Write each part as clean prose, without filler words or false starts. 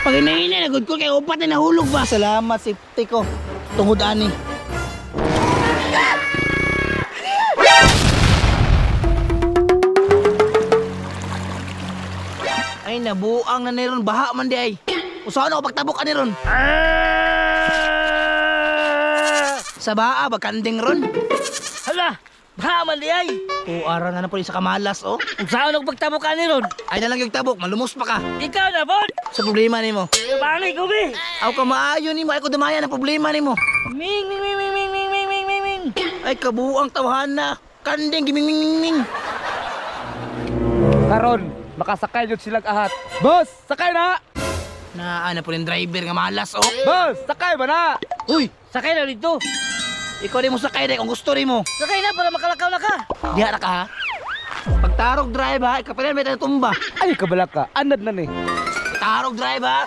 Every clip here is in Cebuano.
Pag inahinay na gud ko kay upat na nahulog ba. Salamat safety ko. Tungod ani. Ay nabuang na ni ron, baha man di ay. Usaon ako pagtabok ani ron. Sa baa ba kanding ron? Hala, baha man di ay. O ara na na po sa kamalas oh. Usaon ako pagtabok ani ron? Ay na lang yung tabok, malumos pa ka. Ikaw na bon. Sa problema nimo. Bangay ko be. Aw ka maayo nimo, ay ko damayan ang problema nimo. Ming ming ming ming ming ming ming ming ming ming. Ay kabuang tawhan na. Kanding giming ming ming ming. Karon, makasakay jud silang ahat. Boss, sakay na! Na ana po yung driver nga malas oh. Boss, sakay ba na? Uy, sakay na dito. Ikaw di mo sakay dai kung gusto nimo. Sakay na para makalakaw na ka. Diha ra ka ha. Pagtarog drive ha, ikapilan may tayo tumba. Ay kabala ka, anad na ni. Tarog drive ha.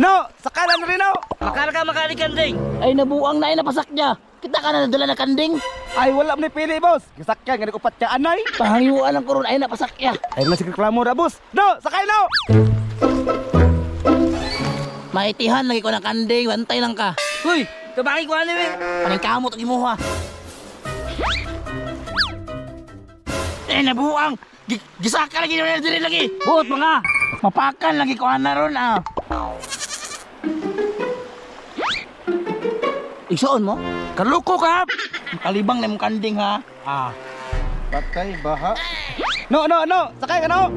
No, sakay na rin no. Makala ka makali kanding. Ay nabuang na ay napasak niya. Kita ka na nadala na kanding. Ay wala man ni pili, boss. Gisakyan gani ko upat ka anay. Pahayuan ang koron ay napasak niya. Ay na sige reklamo ra, boss. No, sakay no. Maitihan lagi ko ng kanding, bantay lang ka. Uy, tabangay ko ani be. Paningkamot ang imuha. Eh nabuang. Gisaka lagi na diri lagi. Buot mga. Mapakan lagi ko ana ron ah. Igsoon mo? Kaluko ka. Kalibang na imong kanding ha. Ah. Patay baha. No, no, no, sakay ka no.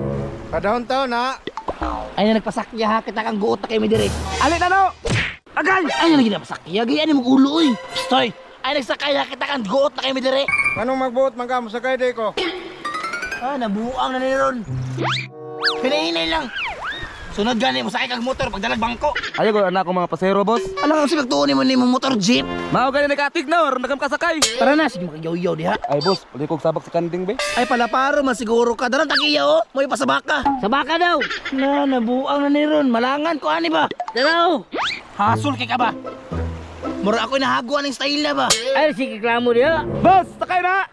Kadahon taon na. Ay na nagpasakya ha, kita kang guot na kay mi diri. Ali na no. Agay! Ay na lagi napasakya, gayaan imong ulo oy. Stoy. Ay nagsakay ha, kita kang guot na kay mi diri. Anong magbuot man ka mosakay di ko. Ah, nabuang na ni ron. Hinahinay lang. Sunod gani mo sakay kag motor pagdalag bangko. Ayo ko na akong mga pasero, boss. Alam ang sibag tuon nimo nimong motor jeep. Mao gani nakatig na or nagam kasakay. Tara na, sige makagyaw-yaw diha. Ay boss, uli kog sabak sa kanding be. Ay pala paro man siguro ka. Daran tagiya oh, mo'y pasabaka. Sabaka daw. Na nabuang na ni ron. Malangan ko ani ba? Dalaw. Hasol kay ka ba? Mura ako nahaguan ng style na ba? Ay sige reklamo diha. Boss, sakay na.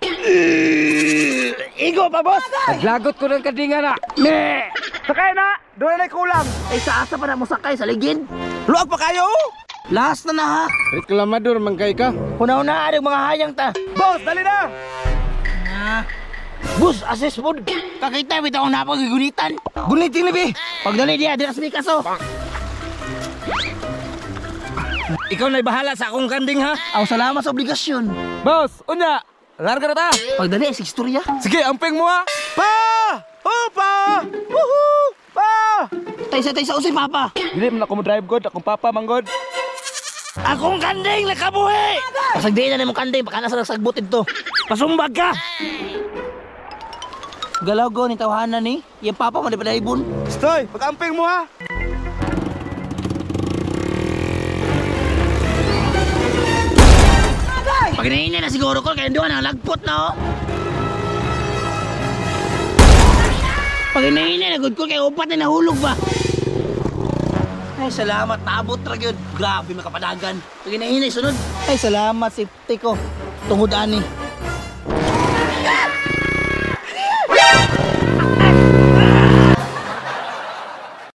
Igo pa boss. Naglagot ko ng kandingan na. Me. Sakay na. Doon na kulang. Ay sa asa pa na mo sakay sa ligid. Luag pa kayo. Last na na ha. Reklamador man kay ka. Una-una ang mga hayang ta. Boss, dali na. Ah. Bus, assist pod. Kakita bitaw ang napagigunitan. Gunitin ni be. Pagdali diha, dira sa Picasso. Ikaw na bahala sa akong kanding ha. Aw, salamat sa obligasyon. Boss, unya. Larga na ta. Pagdali, sa istorya. Sige, amping mo ha. Pa! Upa! Woohoo! Pa! Taysa taysa usay papa. Dili man ako mo drive god, akong papa man god. Akong kanding nakabuhi. Pasagdiin na nimong kanding, baka nasa nagsagbot dito. Pasumbag ka. Galaw go ni tawhana ni. Iyang papa mo di padaybon. Stoy, pag-amping mo ha. Pag na siguro ko, kaya doon ang lagpot na oh. Pag na good ko, kaya upat na nahulog ba? Ay, salamat, naabot ra gyud. Grabe makapadagan. Pag sunod. Ay, salamat, safety ko. Tungod ani.